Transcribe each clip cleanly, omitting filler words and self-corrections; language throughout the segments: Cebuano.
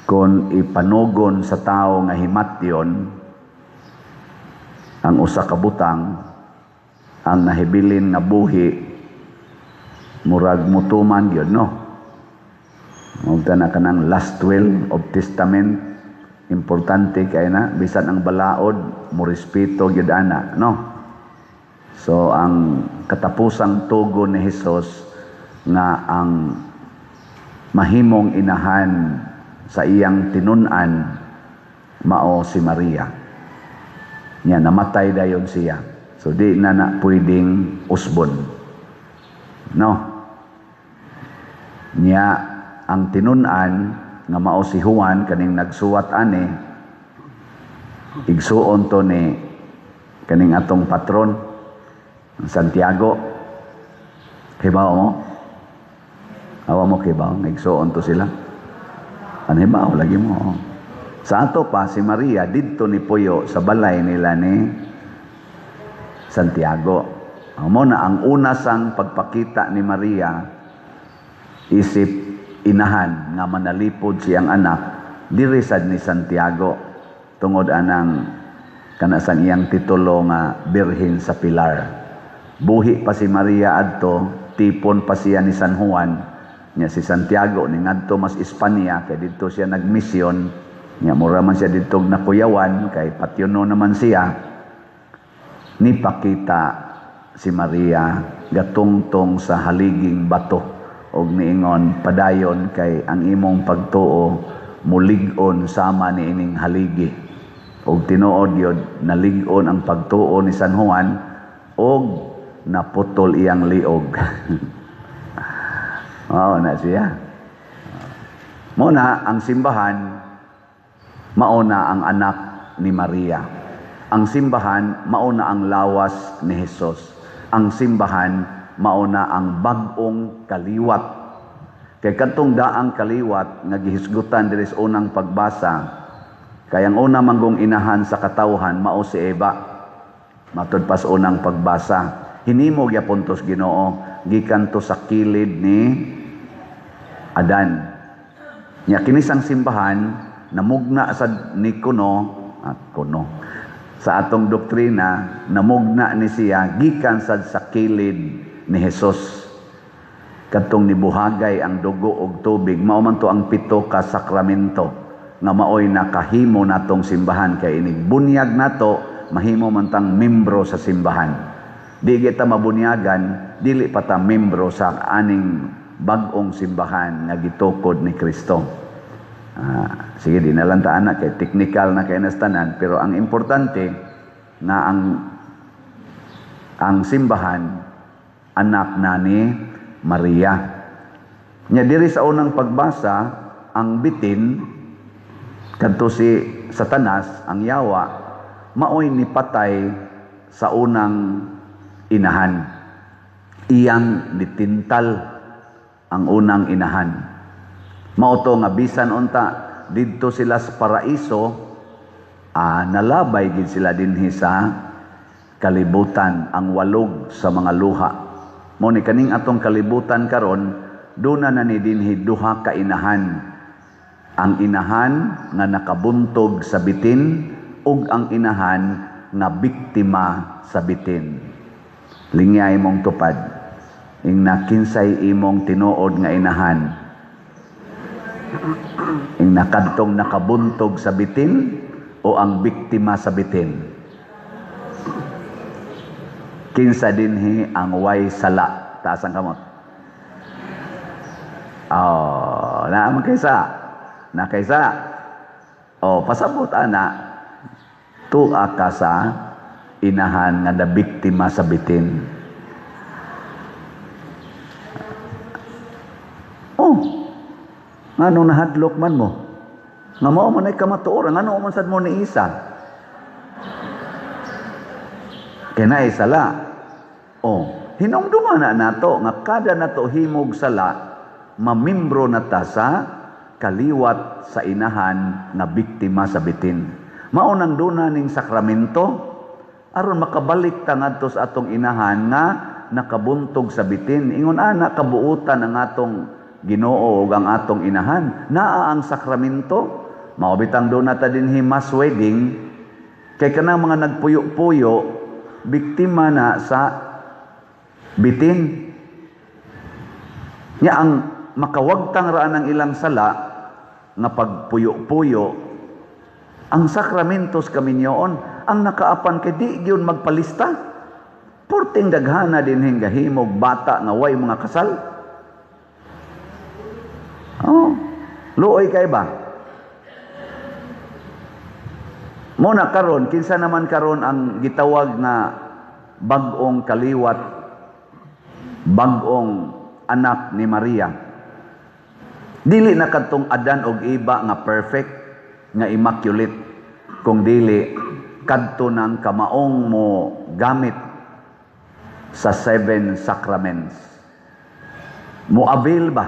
Kung ipanugon sa tao nga himatyon ang usa ka butang, ang nahibilin nga buhi murag mutuman gyud, no? Mao na kanang last will of testament, importante kay na bisan ang balaod mo respeto gyud ana, no? So ang katapusang tugon ni Hesus nga ang mahimong inahan sa iyang tinun-an mao si Maria. Nya namatay dayon siya. So di na na pwedeng usbon. No? Nya ang tinun-an nga mao si Juan, kaning nagsuwat ani, igsuon to ni kaning atong patron Santiago. Kibaw mo? Awa mo kibaw, igsuon to sila. Ano, hibaw lagi mo? Sa ato pa si Maria didto ni puyo sa balay nila ni Santiago. Mao na ang una sang pagpakita ni Maria isip inahan nga manalipod siyang anak diri sad ni Santiago, tungod anang kana sang iyang titulo nga Birhen sa Pilar. Buhi pa si Maria adto, tipon pa siya ni San Juan. Nya si Santiago ni ngadto mas Espanya kay didto siya nagmisyon. Nya mura man siya didto nakuyawan kay patyono naman siya. Nipakita si Maria, gatungtong sa haliging bato og niingon, "Padayon kay ang imong pagtuo mulig-on sama ni ining haligi." Og tinuod yun, nalig-on ang pagtuo ni San Juan og naputol iyang liog. Mao na siya. Mao na ang simbahan, mao na ang anak ni Maria. Ang simbahan, mao na ang lawas ni Jesus. Ang simbahan, mao na ang bag-ong kaliwat. Kay kadtong daang kaliwat nga gihisgutan diri sa unang pagbasa, kay ang una manggong inahan sa katawhan mao si Eva. Matud pa sa unang pagbasa, hinimo gyapon to's Ginoo gikan to sa kilid ni Adan. Nya kini sang simbahan namugna sa ni kuno at kuno sa atong doktrina, namugna ni siya gikan sad sa kilid ni Jesus. Kadtong nibuhagay ang dugo og tubig, mao man to ang pito ka sakramento nga maoy nakahimo natong simbahan, kay inig bunyag nato mahimo man tang membro sa simbahan. Di kita mabunyagan, dili pa ta membro sa aning bag-ong simbahan nga gitukod ni Kristo. Sige, di na lang ta ana kay technical na kay nastanan, pero ang importante nga ang simbahan anak na ni Maria. Nya diri sa unang pagbasa, ang bitin, kadto si Satanas, ang yawa, maoy nipatay sa unang inahan. Iyang nitintal ang unang inahan. Mao to nga bisan unta didto sila sa paraiso, nalabay gid sila dinhi sa kalibutan, ang walog sa mga luha. Mao ni kaning atong kalibutan karon, duna na ni dinhi duha ka inahan. Ang inahan nga nakabuntog sa bitin ug ang inahan nga biktima sa bitin. Lingyay mong tupad. Ingna, kinsay imong tinuod nga inahan? Ingna, kadtong nakabuntog sa bitin o ang biktima sa bitin? Kinsa dinhi ang way sala? Taas ang kamot. Oh, naa man kaysa. Na kaysa. Oh, pasabot ana, tua ka sa inahan nga nabiktima sa bitin. Oh, ngano nahadlok man mo? Nga mao man ay kamatuoran, ngano man sad mo ni isa? Kay naay sala. Oh, hinumduma na nato nga kada nato himog sala, mamimbro na ta sa kaliwat sa inahan nga biktima sa bitin. Mao nang duna ning sakramento aron makabalik ta ngadto sa atong inahan nga nakabuntog sa bitin. Ingon ana kabuutan ang atong Ginoo ug ang atong inahan. Naa ang sakramento. Mao bitang duna ta dinhi mass wedding kay kanang mga nagpuyo-puyo, biktima na sa bitin. Nya ang makawagtang ra ang ilang sala nga pagpuyo-puyo ang sakramentos kaminyoon. Ang nakaapan kay di gyud magpalista. Purting daghana dinhing gahimog bata nga way mga kasal. Oh, luoy kay ba? Muna karon, kinsa naman karon ang gitawag nga bag-ong kaliwat, bag-ong anak ni Maria? Dili na kadtong Adan og Eva nga perfect, nga immaculate, kung dili kadto ng kamaong mo gamit sa seven sacraments. Mo avail ba?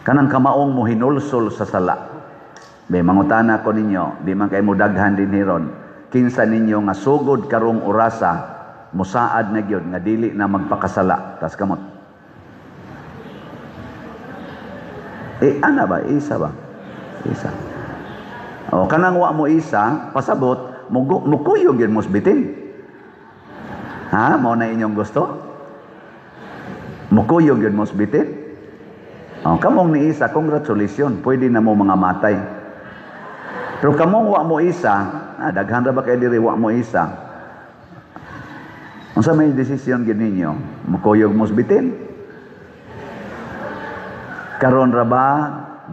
Kanang kamaong mo hinulsol sa sala. May mangutana ko ninyo, di man kay mo daghan din hiron. Kinsa ninyo nga sugod karong orasa musaad na gyud nga dili na magpakasala? Tas kamot. Eh ana ba? Isa ba? Isa. O kanang wa mo isa, pasabot, mukuyog yun mo bitin. Ha? Mao na inyong gusto? Mukuyog yun mo bitin? O, kamong ni isa, congratulations, pwede na mo mga matay. Pero kamong wa mo isa, daghan ra ba kay diri wa mo isa? Unsa may desisyon gyud ninyo? Mukuyog mo bitin? Karon ra ba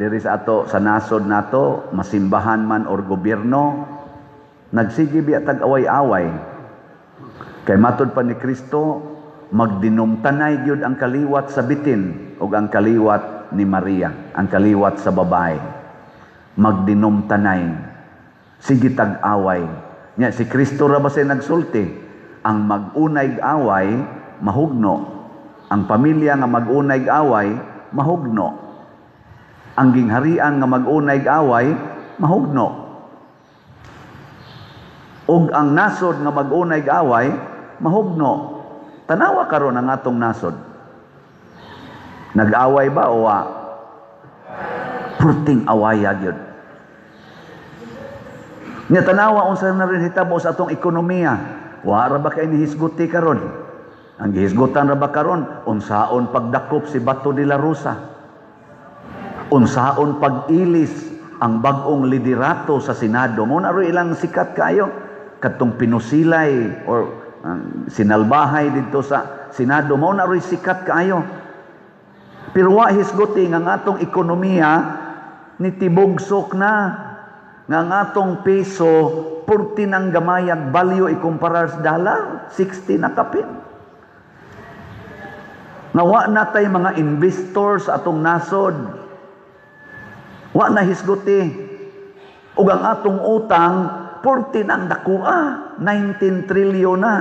diri sa ato sa nasod nato, masimbahan man or gobyerno, nagsige biya tag away-away. Kay matud pa ni Kristo, magdinumtanay gyud ang kaliwat sa bitin ug ang kaliwat ni Maria, ang kaliwat sa babae. Magdinumtanay, sige tag-away. Nya si Kristo ra ba siya nagsulti? Ang mag-unay away mahugno. Ang pamilya nga mag-unay away mahugno. Ang gingharian nga mag-unay away mahugno. Ug ang nasod nga mag-unay away mahugno. Tanawa karon ang atong nasod. Nag-away ba o wa? Purting awaya gyud. Nya tanawa unsa na rin hitabo sa atong ekonomiya. Wa ra ba kay nihisguti karon? Ang gihisgutan ra ba karon unsaon pagdakop si Bato de la Rosa? Unsaon pag-ilis ang bag-ong liderato sa Senado? Mo na ro ilang sikat kayo kadtong pinusilay or sinalbahay didto sa Senado, mao na ro sikat kaayo. Pero wa hisguti nga ang atong ekonomiya ni tibugsok na, nga ang atong peso purti ng gamayag value ikumparar sa dollar, 60 na kapin. Nga wa na tay mga investors sa atong nasod. Wa na hisguti. Ug ang atong utang purti ng dakua, 19 trilyon na.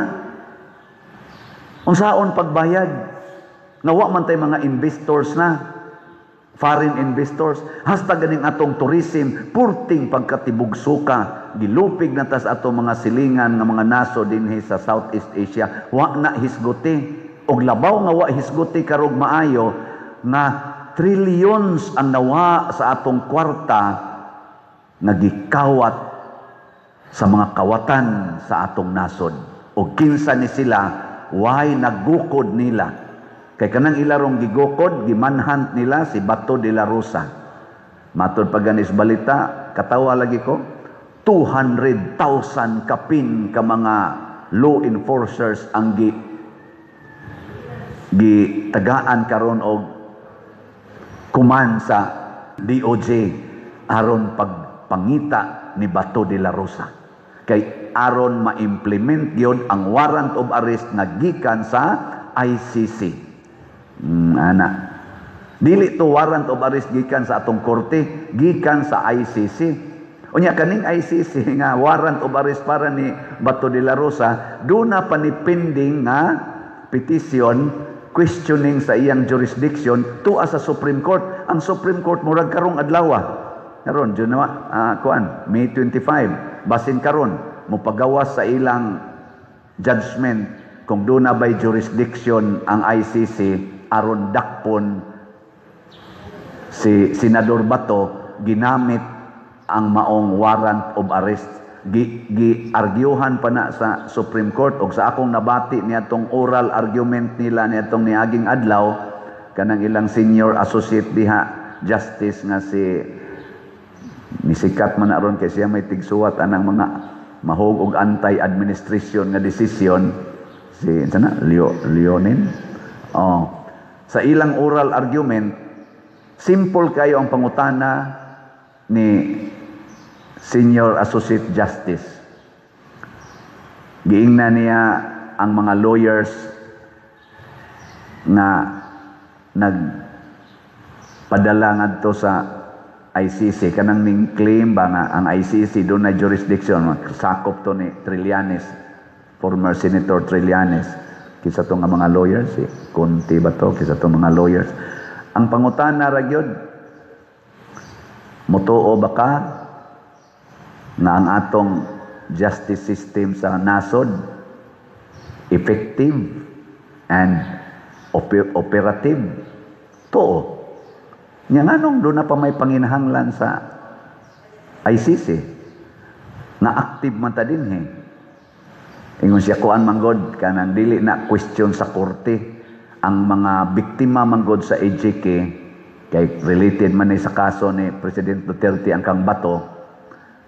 Unsaon pagbayad? Nga wa man tay mga investors na, foreign investors. Hasta ganing atong tourism, purting pagkatibugsuka, gilupig na tas atong mga silingan nga mga naso dinhi sa Southeast Asia. Wa na hisguti. Og labaw nga wa hisguti karog maayo nga trillions ang nawa sa atong kwarta nga gikawat sa mga kawatan sa atong nasod. O kinsa ni sila, way nagukod nila. Kay kanang ilarong gigukod, gimanhunt nila si Bato de la Rosa. Matod pa ganis balita, katawa lagi ko, 200,000 kapin ka mga law enforcers ang gitagaan karon og kuman sa DOJ aron pagpangita ni Bato de la Rosa. Kay aron ma-implement gyud ang warrant of arrest nga gikan sa ICC. Ana. Dili to warrant of arrest gikan sa atong korte, gikan sa ICC. Unya kaning ICC nga warrant of arrest para ni Bato de la Rosa, duna pa ni pending nga petition questioning sa iyang jurisdiction tuwa sa Supreme Court. Ang Supreme Court murag karong adlaw. Karon June kuan May 25, basin karon mopagawas sa ilang judgment kung duna by jurisdiction ang ICC aron dakpon Si Senador Bato, ginamit ang maong warrant of arrest. Gi arguyuhan pa na sa Supreme Court og sa akong nabati niadtong oral argument nila niadtong niaging adlaw, kanang ilang senior associate diha justice nga si nisikat man aron kay siya may tigsuwat anang mga mahog og anti-administration nga desisyon, si sana Leo Leonen. Oh, sa ilang oral argument, simple kayo ang pangutana ni Senior Associate Justice. Giingna niya ang mga lawyers nga nagpadala ngadto sa ICC, kanang ning claim ba nga ang ICC dunay jurisdiction. Sakop to ni Trillanes, former Senator Trillanes. Kinsa to nga mga lawyers? Si Conti ba to? Kinsa to mga lawyers? Ang pangutana ra gyud, mutuo ba ka nga ang atong justice system sa nasod effective and operative? Tuo. Nya nganong duna pa may panginahanglan sa ICC nga active man ta dinhi? Ingon siya, kuan manggod, kanang dili na question sa korte. Ang mga biktima manggod sa EJK, kay related man ni sa kaso ni President Duterte ang kang Bato,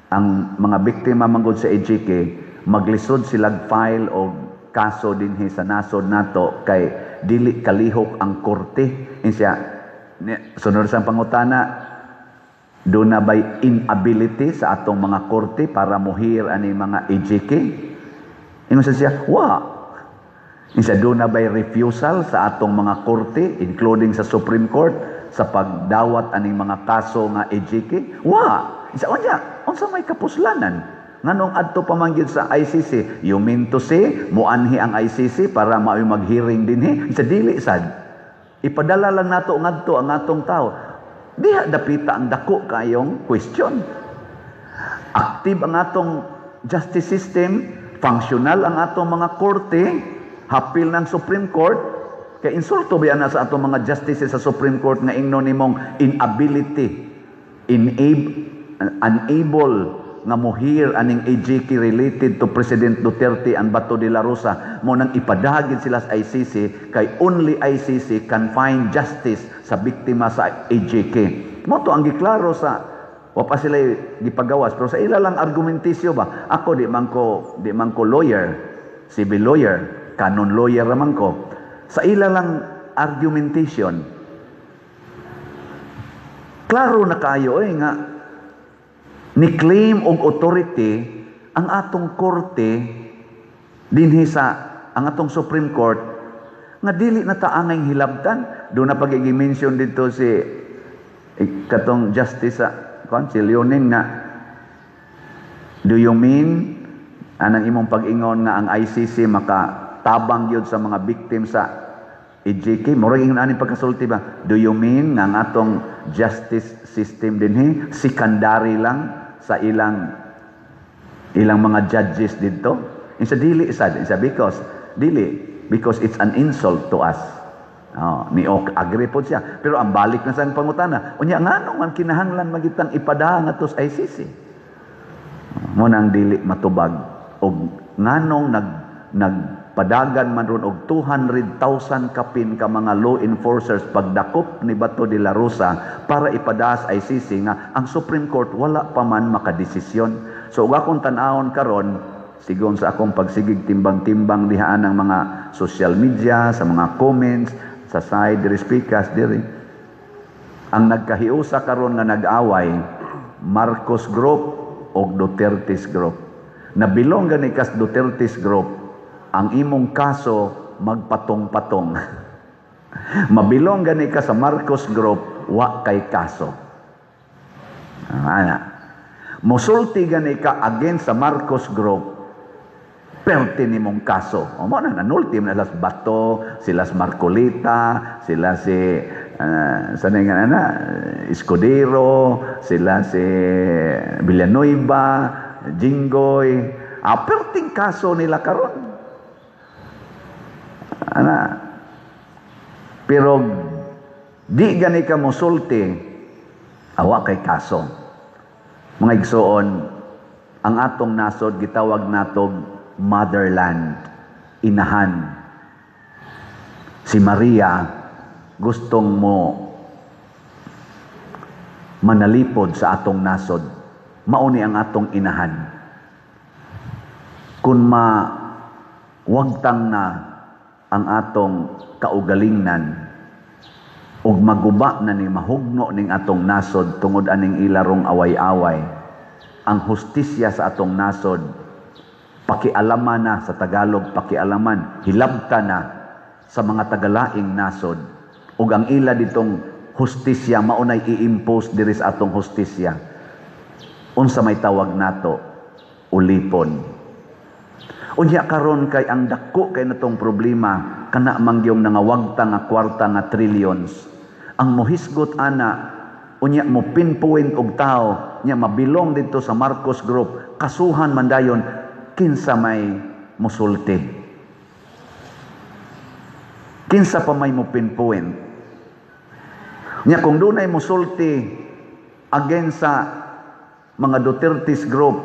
ang mga biktima manggod sa EJK, maglisod sila file og kaso dinhi sa nasod nato kay dili kalihok ang korte. Insiya, sunod sa pangutana, duna bay inability sa atong mga korte para mo-hear ani mga EJK? Ingon siya, wa. Insa, duna bay refusal sa atong mga korte, including sa Supreme Court, sa pagdawat aning mga kaso nga EJK? Wa. Insa, unya, unsa may kapuslanan? Nganong adto pa man gyud sa ICC? You mean to say, muanhi ang ICC para mao'y mag-hearing dinhi? Sa dili sad. Ipadala lang nato ngadto ang atong tao. Diha dapita ang dako kayong question. Active ang atong justice system, functional ang atong mga korte, hapil ng Supreme Court. Kay insulto ba na sa atong mga justices sa Supreme Court nga ingnon nimong inability, unable nga mo-hear aning EJK related to President Duterte and Bato de la Rosa, mo nang ipadagin sila sa ICC kay only ICC can find justice sa biktima sa EJK? Mo to ang giklaro sa, wa pa sila gipagawas, pero sa ila lang argumentisyo ba. Ako, di man ko lawyer, civil lawyer, canon lawyer raman ko. Sa ila lang argumentation, klaro na kayo eh nga ni claim og authority ang atong korte dinhi sa ang atong Supreme Court nga dili na ta angay hilabtan. Duna pa mention dito si katong justice sa kon, si Leonen, nga do you mean anang imong pag-ingon nga ang ICC maka tabang gyud sa mga victim sa EJK? Murag ingon ani pagkasulti ba, do you mean nga ang atong justice system dinhi secondary lang sa ilang ilang mga judges dito? Insa, dili sad. Insa, because dili, because it's an insult to us. Oh, ni ok agree po siya. Pero ang balik na sa pangutana, unya ngano man kinahanglan magitang ipadala ngadto sa ICC? Mo nang dili matubag og nganong nagpadagan man ron og 200,000 kapin ka mga law enforcers pagdakop ni Bato de la Rosa para ipadas ICC nga ang Supreme Court wala pa man makadesisyon. So ug akong tan-awon karon, sigon sa akong pagsigig timbang-timbang dihaan ng mga social media, sa mga comments sa side diri, speakers diri, ang nagkahiusa karon nga nag-away, Marcos Group og Duterte's Group. Nabilong gani kas Duterte's Group, ang imong kaso magpatong-patong. Mabilong gani ka sa Marcos Group, wa kay kaso. Ana. Musulti gani ka against sa Marcos Group, perte nimong kaso. O mo na nanulti na sila Bato, sila Marcoleta, sila si sa nga na Escudero, sila si Villanueva, Jinggoy. Ah, perting kaso nila karon. Ana. Pero di gani ka mosulti Awa kay kaso. Mga igsoon, ang atong nasod gitawag natog motherland, inahan. Si Maria gustong mo manalipod sa atong nasod. Mao ni ang atong inahan. Kung mawagtang na ang atong kaugalingnan ug maguba na ni, mahugno ning atong nasod tungod aning ilarong away-away, ang hustisya sa atong nasod pakialaman na, sa Tagalog pakialaman, hilabta na sa mga tagalaing nasod, ug ang ila ditong hustisya maunay i-impose diri sa atong hustisya, unsa may tawag nato? Ulipon. Unya karon kay ang dako kay natong problema kana mangyong nangawagta nga kwarta nga trillions. Ang mohisgot ana, unya mo pinpoint og tao nya mabilong dito sa Marcos Group, kasuhan man dayon, kinsa may musulti? Kinsa pa may mo pinpoint? Nya kung dunay musulti against sa mga Duterte's group,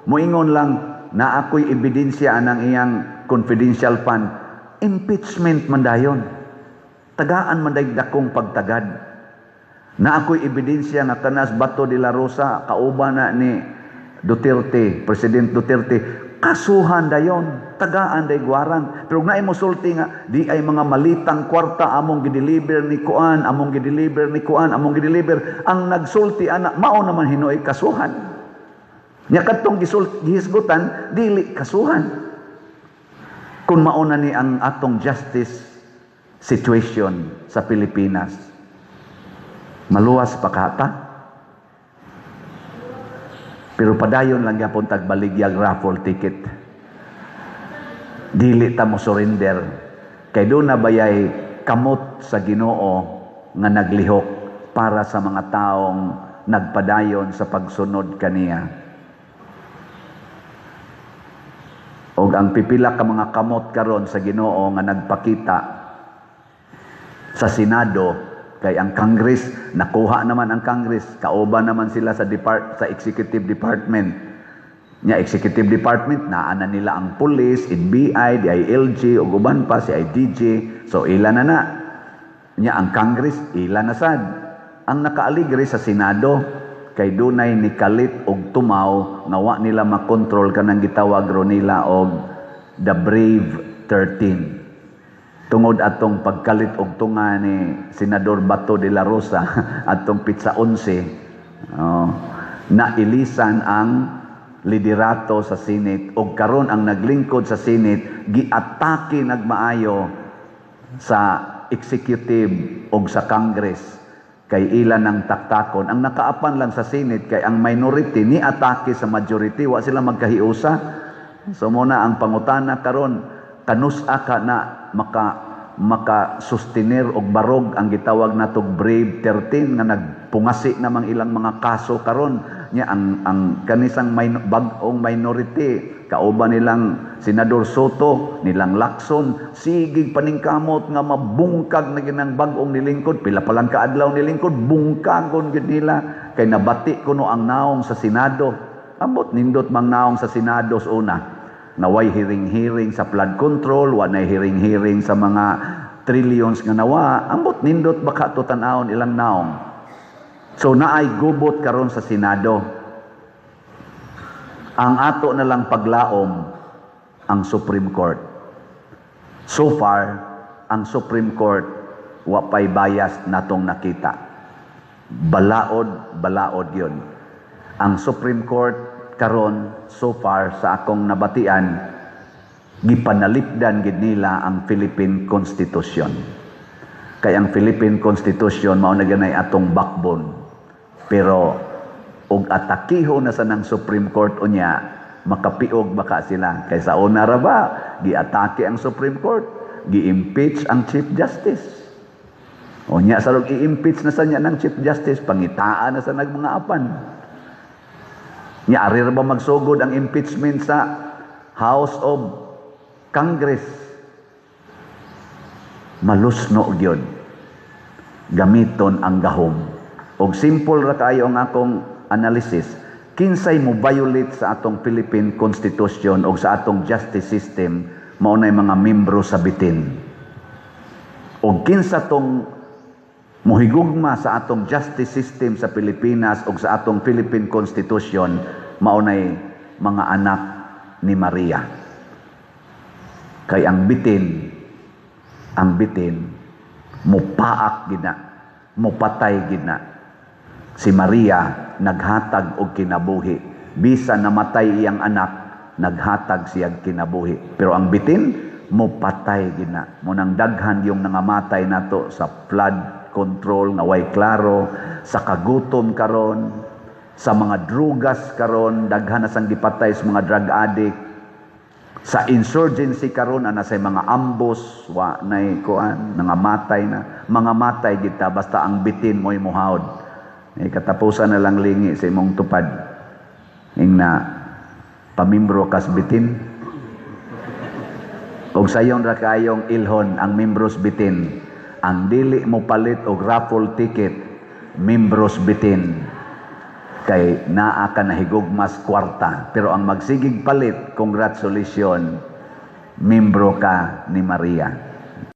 moingon lang na ako'y ebidensya anang iyang confidential fund, impeachment man dayon. Tagaan man day dakong pagtagad. Na ako'y ebidensya nga kanas Bato de la Rosa kauban na ni Duterte, President Duterte, kasuhan dayon, tagaan day warrant. Pero naay mosulti nga di ay mga malitang kwarta among gideliver ni kuan, among gideliver ni kuan, among gideliver, ang nagsulti ana mao naman hinuoy kasuhan. Nya kadtong gihisgutan dili kasuhan. Kung mao na ni ang atong justice situation sa Pilipinas, maluwas pa kata? Pero padayon lang gyapon tag baligyag raffle ticket. Dili ta mo surrender. Kay doon na bayay kamot sa Ginoo nga naglihok para sa mga taong nagpadayon sa pagsunod kaniya. Og ang pipila ka mga kamot karon sa Ginoo nga nagpakita sa Senado, kay ang Congress nakuha naman, ang Congress kauban naman sila sa executive department. Nya executive department naa na nila ang police, NBI, DILG ug uban pa, si IDG, so ila na na. Nya ang Congress ila na sad. Ang nakaaligre sa Senado kay dunay ni kalit og tumaw nga wa nila makontrol kanang gitawag ro nila og the Brave 13. Tungod atong pagkalit og tunga ni Senador Bato de la Rosa atong Pizza 11, oh, nailisan ang liderato sa Senate, og karon ang naglingkod sa Senate giatake nagmaayo sa executive og sa Congress kay ilan ang taktakon. Ang nakaapan lang sa Senate kay ang minority ni atake sa majority, wa sila magkahiusa. So muna ang pangutana karon, kanus-a ka na maka sustenir og barog ang gitawag natog Brave 13 nga nagpungasi namang ilang mga kaso karon? Nya ang kanisang bag-ong minority kauban nilang Senador Soto, nilang Lacson, sige paningkamot nga mabungkag na ginang bag-ong nilingkod. Pila pa lang kaadlaw nilingkod, bungkagon gid nila kay nabati kuno ang naong sa Senado. Ambot nindot mang naong sa Senado sa una. Naway hearing-hearing sa flood control, wa nay hearing-hearing sa mga trillions nga nawa. Ambot nindot baka to tan-awon ilang naong. So naay gubot karon sa Senado. Ang ato na lang paglaom ang Supreme Court. So far, ang Supreme Court wa pay bias natong nakita. Balaod, balaod yun. Ang Supreme Court karon, so far sa akong nabatian, gipanalipdan gid nila ang Philippine Constitution. Kay ang Philippine Constitution mao na ganay atong backbone. Pero og atakiho na sa nang Supreme Court unya, makapiog baka sila. Kay sa una ra ba giatake ang Supreme Court, gi-impeach ang Chief Justice. Unya sa rog i-impeach na sa niya ng Chief Justice, pangitaan na sa nag mga apan. Nya ari ra ba magsugod ang impeachment sa House of Congress? Malusno gyud gamiton ang gahom. Og simple ra kayo ang akong analysis. Kinsay mo violate sa atong Philippine Constitution o sa atong justice system, mao nay mga membro sa bitin. Og kinsa tong muhigugma sa atong justice system sa Pilipinas o sa atong Philippine Constitution, mao nay mga anak ni Maria. Kay ang bitin, mupaak gina, mupatay gina. Si Maria naghatag og kinabuhi. Bisan namatay iyang anak, naghatag siya kinabuhi. Pero ang bitin, mupatay gina. Mao nang daghan yung nangamatay nato sa flood control nga way klaro, sa kagutom karon, sa mga drugas karon, daghan na sang gipatay sa mga drug addict, sa insurgency karon ana sa mga ambus, wa nay kuan, nangamatay na, mga matay kita basta ang bitin mo'y muhawd. Eh, katapusan na lang lingi sa imong tupad. Ingna pamimbro kas bitin. Og sayon ra kayong ilhon ang membros bitin. Ang dili mo palit og raffle ticket, membros bitin. Kay naa ka nahigugmas kwarta. Pero ang magsigig palit, congratulations, membro ka ni Maria.